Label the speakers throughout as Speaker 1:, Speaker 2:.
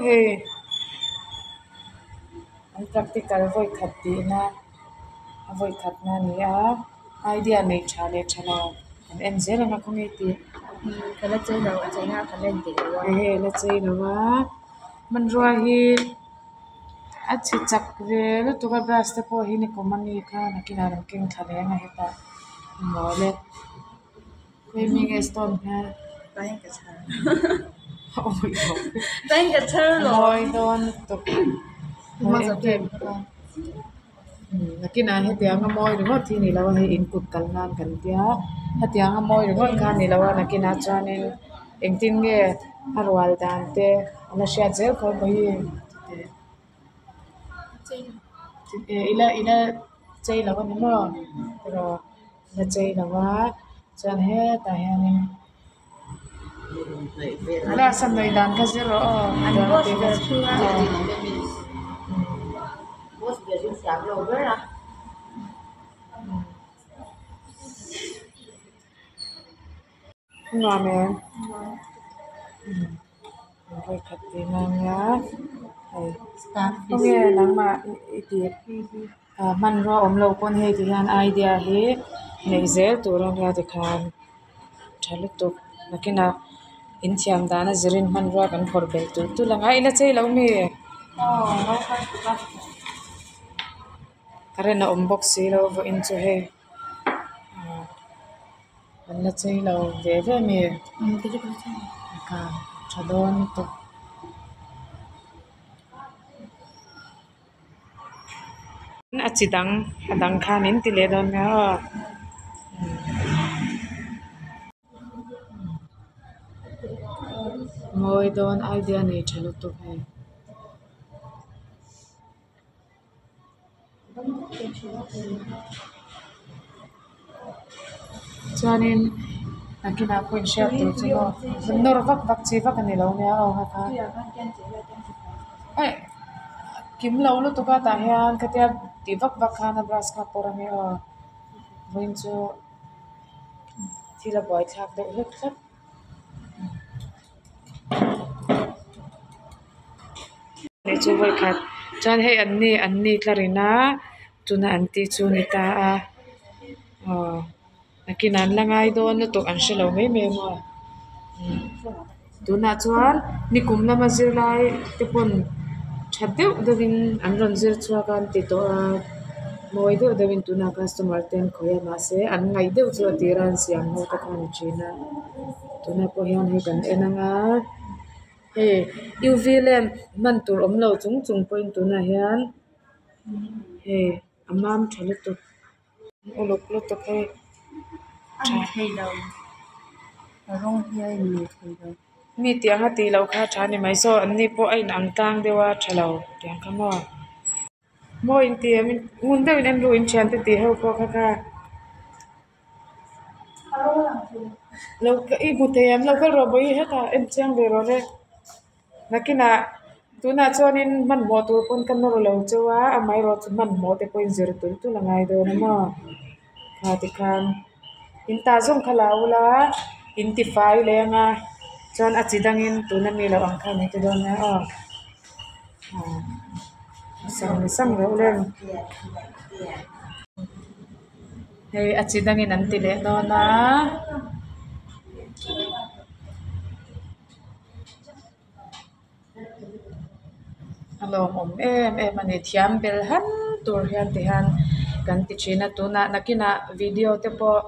Speaker 1: Hei an practical vawi khat tihna a vawi khatna a ni a idea nei tha leh tha lo an en zel ang a khawnge tih
Speaker 2: Ka la chei lo a cheina ka la inpeih lo a.
Speaker 1: Ehe la chei lo a hmanrua hi a chhe chak ve lutuk a brush te pawh hi nikum ami kha nakinah an keng thla leh ang a hetah mawl e khawi mi nge stone hian mawi dawn lutuk mawi em em nakinah hetiang a mawi ringawt hi ni lo a hei in kut kal nan kan tia hetiang a mawi ringawt kha a ni lo a nakinah chuanin engtin nge a rual dan te a la hriat zel khaw vawiin ila ila chei lo a ni maw tiraw la chei lo a chuan hetah hianin glass a hnawih dan kha zir rawh aw nuam em vawikhat tih na ania hei khawnge nangmah i tih hmanrua awm lo pawn hei ti hian idea hi neih zel tur ania tikhan tha lutuk nakinah in thiam dan a zirin hmanrua kan phawrh belh tulh tulh ang a ila chei lo mi current a awm bawk si lo vawiin chu hei an la chei lo ve ve ami tha dawn lutuk. A chi dang a dang khan in ti leh dawn nia aw. Mawi dawn idea nei tha lutuk hei. Chuanin nakinah pawh inhriat tur chu maw nawr vak vak chi vak a ni lo nia aw kha kha aih kim lo lutuk a tah hian khatia tih vak vak khan a brush kha a pawr ange aw vawiin chu thil a buaithlak deuh hlek tlat. Chu vawikhat chuan hei an ni an ni tlar in a tuna an tih chu a ni ta a aw nakinah an la ngai dawn lutuk an hrelo mai mai maw tunah chuan nikum lama zirlai te pawn tha deuh deuh in an rawn zir chhuak a an ti tawh a mawi deuh deuh in tunah customer te an khawih a mahse an ngaih deuh chu a tira an siam ho te kha a ni thin a tunah pawh hian hei kan en ang a hei u v lamp hman tur awm lo chung chung pawhin tunah hian hei a mam tha lutuk uluk lutuk hei mi tih anga tih loh kha a tha a ni mai saw an ni pawh a in ang tlang deuh a tha lo tiang kha maw. Maw in ti em ngun deuhin en ru in thiante tih ho pawh kha kha lo i hmu thei em lo kal rawh bawihi hetah en chiang ve rawh le nakinah tunah chuanin hmanhmawh tur pawn ka nawr lo cheu a amaherawhchu chu hmanhmawh te pawhin zir tulh tulh a ngai dawn a maw kha tikhan in tah zawng kha la ula in tifai leh ang a chuan a chi dangin tuna mi loh ang khan in ti dawn nia aw. Sang sang reuh reng hei a chi dangin an ti leh dawn a a lawmawm em em a ni thiam bel han tur hian ti hian kan ti thin a tunah nakinah video te pawh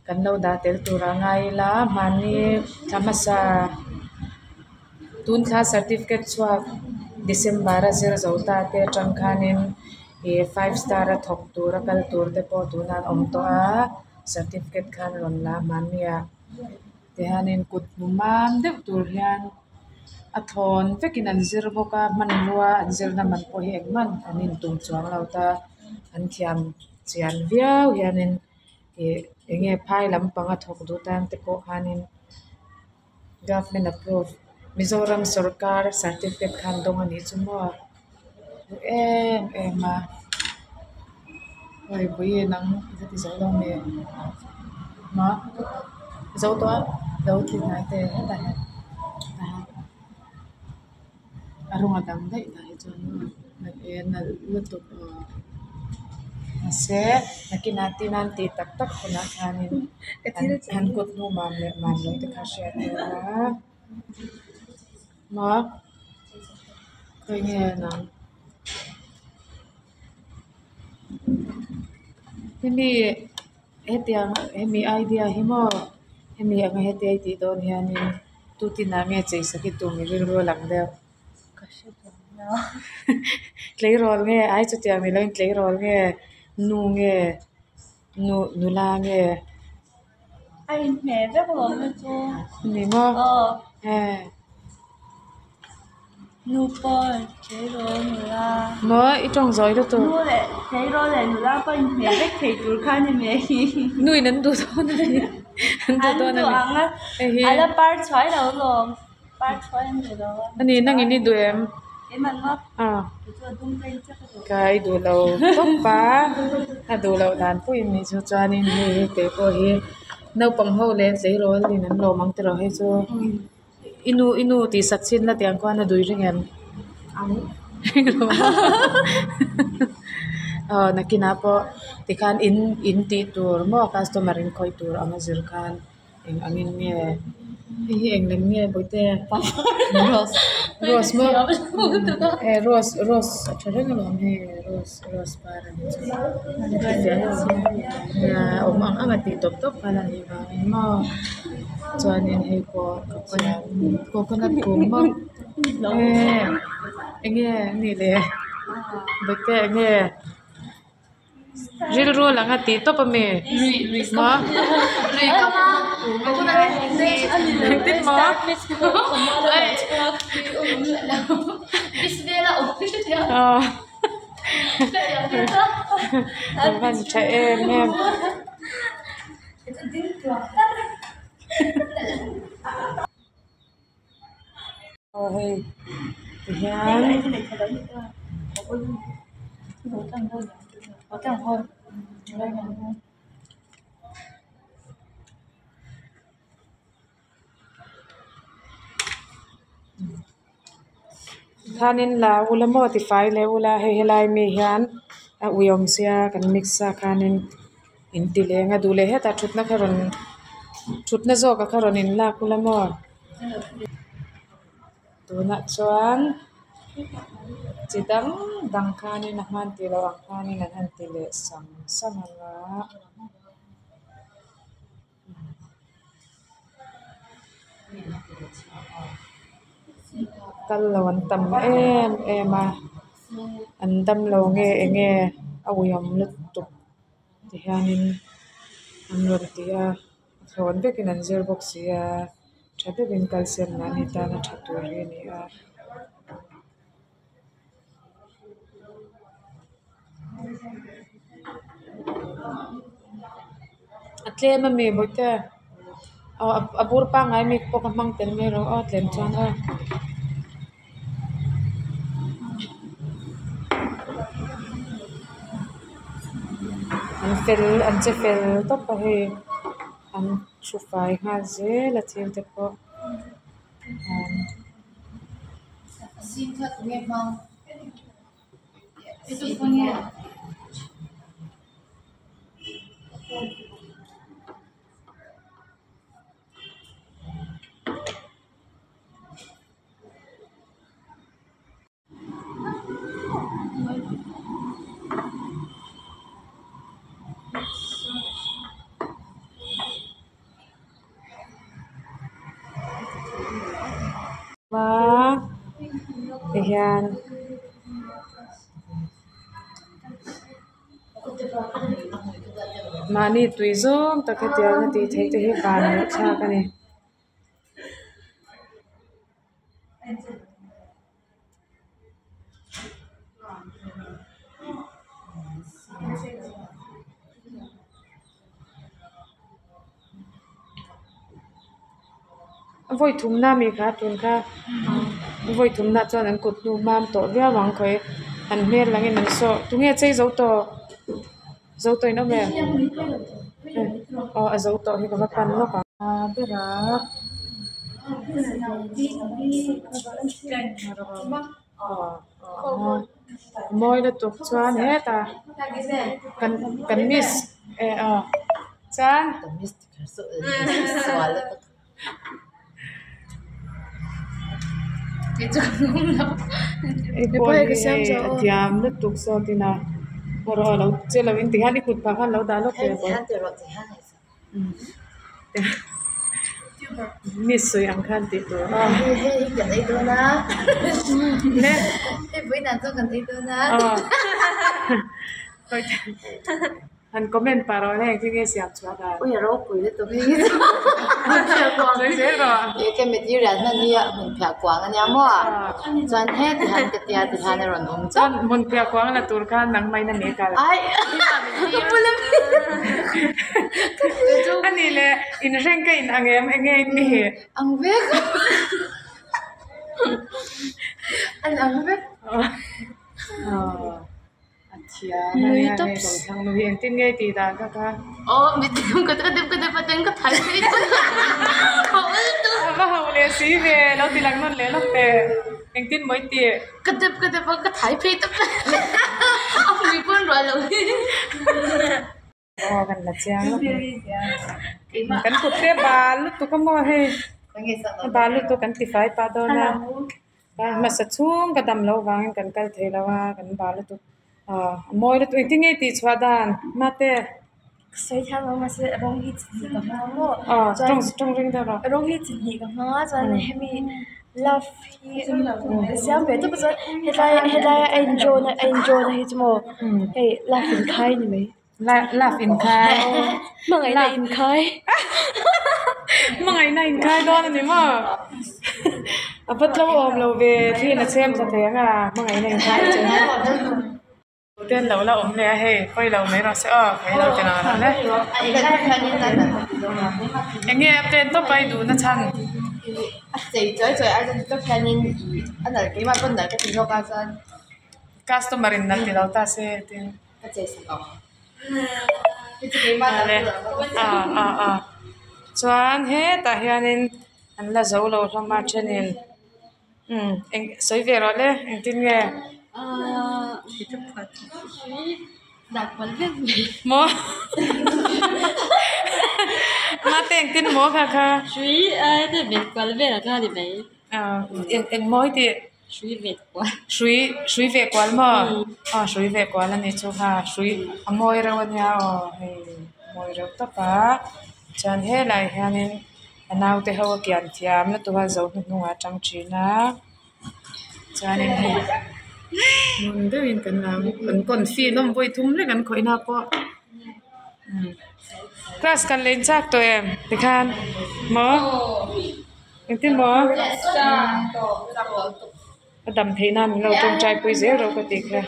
Speaker 1: kan lo dah tel tur a ngai ila mahni thla hmasa. Tun thla certificate chhuak December a zir zo ta te atang khanin ih five star a thawk tur a kal tur te pawh tunah an awm tawh a certificate khan rawn la mahni ah tihianin kut hmu mam deuh tur hian a thawn vekin an zir bawk a hmanrua an zirna man pawh hi engmah an intum chuang lo ta an thiam chian viau hianin ih eng nge phai lampang a thawk duh tan te pawh khanin. Government approve Mizoram sawrkar certificate kha an dawng a nih chu maw duh em em a hei vawiin nang i va ti zo lo nge maw zo tawh a lo ti hnai teh hetah hian. rawng a dang daih tah hi chuan maw e nalh lutuk aw mahse nakinah tin an tih tak tak hunah khanin an kut hnu mam leh mam loh te kha hriat tur a maw khawi nge nang hemi hetiang hemi idea hi maw hemi anga hetia i tih dawn hianin tu tinah nge chei sak i tum i rilru a lang deuh tleirawl nge ai chutiang ni loin tleirawl nge nu nge nu nula nge.
Speaker 2: A inhmeh vek lo na chu.
Speaker 1: Ni maw? E.
Speaker 2: Nu pawh tleirawl nula.
Speaker 1: Maw i tawng zawi lutuk.
Speaker 2: Nu leh tleirawl leh nula pawh inhmeh vek thei tur kha a ni mai.
Speaker 1: Nu in an duh dawn a ni. An duh dawn a ni.
Speaker 2: An duh ang a. A la par chhuai lo lawm. Par chhuai an duh lo a.
Speaker 1: A ni nangin i duh em?
Speaker 2: Keimah maw?
Speaker 1: Aw.
Speaker 2: Kei chu a dum ka in chiah ka duh.
Speaker 1: Ka i duh lo tawp a. A duh loh dan pawhin ni chu chuanin hei hi kei pawh hi naupang ho leh tleirawl in an lawm ang tiraw hei chu i nu i nu tih sak chin la tiang khuan a dui reng em? Aw nakinah pawh tikhan in in tih tur maw customer in khawih tur ang a zir khan. Eng angin nge hei hi eng lem nge bawihte rose rose maw e rose rose a tha reng alawm hei rose rose par a nih chu nia awm ang ang a tih tawp tawp khan a nih vangin maw chuanin hei pawh coconut kung maw e enge a nih le bawihte enge. Rilru lang a tih tawp ami maw engtin maw aw a van tha em em. Aw hei tihian khanin la ula maw tifai leh ula hei helai mi hian a ui awm sia kan mix a khanin in ti leng a duh leh hetah thutna kha rawn thutna zawk a kha rawn in lak ula maw. Tunah chuan chi dang dang khanin a hman tih loh ang khanin an han ti leh sang sang ang a. Kal lo an tam em em a an dam lo nge eng nge a uiawm lutuk ti hianin an rawn ti a. Thlawn vekin an zir bawk si a, tha deuhin kalsiam mahni tana tha tur hi a ni a. A tlem a mi bawihte aw a bur pangngai mi pawh ka hmang tel mai rawh aw tlem chuan aw. An fel an che fel tawp a hei an thu fai nghal zel a thil te pawh Tihian mahni tui zawng tak hetiang a tih theih te hi van leh thlak a ni. Vawi thumna mi kha tun kha vawi thumna chuan an kut hnu hmam tawh viau ang khawi an hmel langin an sawh tunge chei zo tawh zo tawh in awm em aw a zo tawh hi ka va pan lawk ang. Berah. Mawi lutuk chuan hetah kan kan miss eh aw chuan hei pawh hi hei a thiam lutuk zawk in a erawh a lo che lo in tikhian i kut phah khan lo dah lawk teh Miss sawi ang khan tih tur a. Le. Han comment pah rawh le engtin nge siam chhuah dan. Sawi zel rawh. Chuan hmun phiah kuang la tur khan nangmah in a ni kal. A nih leh inhreng ka in ang em enge in ni?
Speaker 2: Ang vek. An ang vek.
Speaker 1: A thiam a nia hei Dawmthlang nu hi engtin nge tih dan kha kha.
Speaker 2: Aw mithiam ka ka dep ka dep a chuan ka thal phei chu a ul tu.
Speaker 1: A va hauh leh si ve lo ti lang nawn leh lawk teh engtin maw i tih.
Speaker 2: Ka dep ka dep a ka thai phei tawp a hmui pawn ruah lo hi.
Speaker 1: Aw kan la chiang lawk mai kan kut te bal lutuk a maw hei bal lutuk kan tifai pah dawn a hmasa chhung ka dam loh vangin kan kal thei lo a kan bal lutuk ah a mawi lutuk engtin nge tih chhuah dan mate.
Speaker 2: Sawi thiam lo mahse rawng hi chi hnih ka hmang a maw
Speaker 1: chuan tawng ring deuh rawh
Speaker 2: rawng hi chi hnih ka hmang a chuan hemi love hi ka siam ve tawp a chuan hetlai hetlai a in draw na a in draw na hi chu maw hei love in khai a ni mai.
Speaker 1: Love in khai
Speaker 2: hmangaihna in khai
Speaker 1: hmangaihna in khai dawn a ni maw a va tlo awm lo ve thliin a chhem thla thei ang a hmangaihna in khai chu te an lo la awm leh a hei pawi lo mai rawh se aw pawi lo ti lo le eng nge a pen tawp a i duhna chhan customer in nalh ti lo ta se tin.
Speaker 2: Ka chei sak ang.
Speaker 1: A a a chuan hetah hianin an la zo lo hlawm a thenin umm eng sawi ve rawh le engtin nge maw mate engtin maw kha kha eng eng maw i tih.
Speaker 2: Hrui ve kual.
Speaker 1: Hrui hrui ve kual maw? Aw hrui ve kual a nih chu kha hrui a mawi reuh a nia aw hei a mawi reuh tawp a chuan helaiah hianin a naute ho a kian thiam lutuk a zo hnuhnungah a tang thin a chuanin hei ngun deuhin kan lam kan confi hlawm vawi thum lek an khawih na pawh class kal leh inchak tawh em tikhan maw. Engtin maw? A dam theih nan min lo tawngtai pui zel rawh ka tih kha.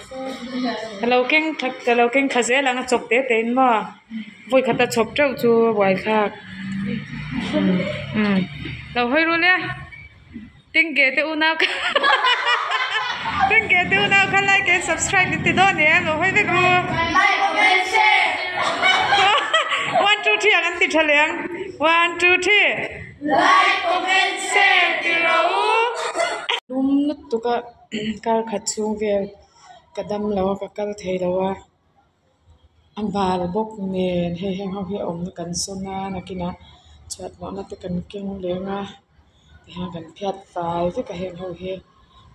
Speaker 1: Ka lo keng thla ka lo keng thla zel ang a chawp te te in maw? Vawi khat a chawp teuh chu a buai thlak. Umm lo hawi ru le Tengge te unau kha Tengge te unau kha like and subscribe in ti dawn ni em lo hawi vek ru. One two three ang an ti tha leh ang. One two three.
Speaker 2: Like comment share
Speaker 1: ti rawh u. Lum lutuk a kar khat chhung vel ka dam lo a ka kal thei lo a a bal bawk nen hei heng ho hi a awmna kan sawn a nakinah chhuat nawhna te kan keng leng a tihian kan phiat fai vek a heng ho hi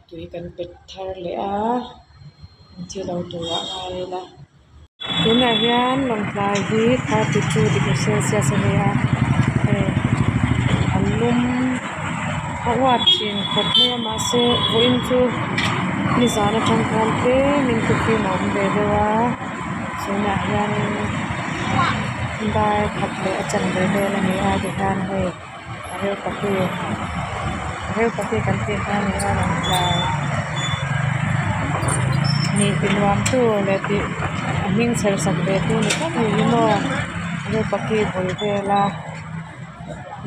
Speaker 1: tui kan pe thar leh a an thi lo turah ngai ila. Tunah hian Lawngtlai hi 32 degree celsius a ni a hei an lum a uat thin khawp mai a mahse vawiin chu nizan atang khan tlemin thufim a awm ve deuh a tunah hianin dar khat leh a chanve vel a ni a tihian hei a rel pahnih a rel pahnih kan tih kha a ni a Lawngtlai nih ti nuam tu leh tih a hming chher sak ve tu ni tak ni hi maw rel pahnih bul vela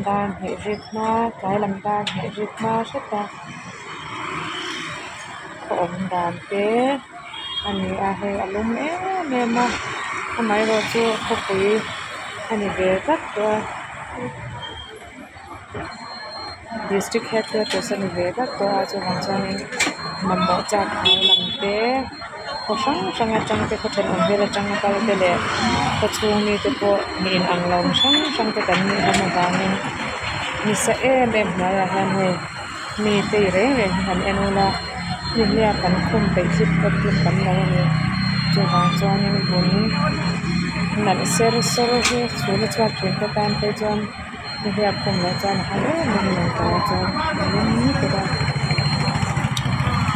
Speaker 1: dar hnih rik hma tlai lam dar hnih rik hma hret a khaw awm dan te a ni a hei a lum em em a amaherawhchu khawpui a ni ve tlat tawh a. District headquarters a ni ve tlat tawh a chuvang chuanin. Mamawh chak phai lam te khaw hrang hrang atang te khaw thenawm vel atanga kal te leh khaw chhung mi te pawh mi in ang lo hrang hrang te kan nih hlawm avangin nisa em em hnuaiah hian hei mi te reng reng hi han en ula nihliap an khum peih hlip hlep hi an tam lo a ni chuvang chuanin vun nalh ser sawr hi chhun a chhuak thin te tan phei chuan. Nihliap khum loh chuan a har em em mai tah chuan a lum lutuk a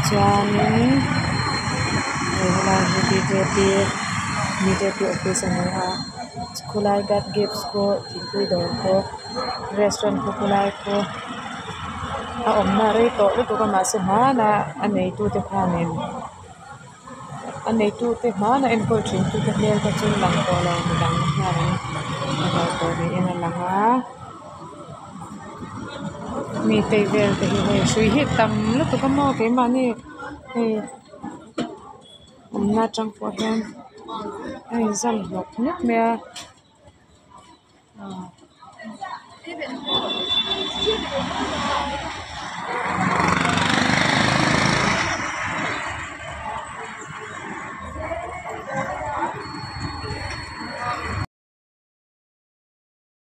Speaker 1: chuanin hei helai hi b j p b j p office a ni a khulai god gifts khu thingpui dawr khu restaurant khu khulai khu a awmna a rei tawh lutuk a mahse hmanah a neitu te khanin. A neitute hmana enkawl thin tute hmel te chu lang tawh lo midang hian an enkawl tawh niin a lang a mi tei vel te hi hei hrui hi a tam lutuk a maw keimahni hei awmna atang pawh hian a inzam hnawk nuk mai a.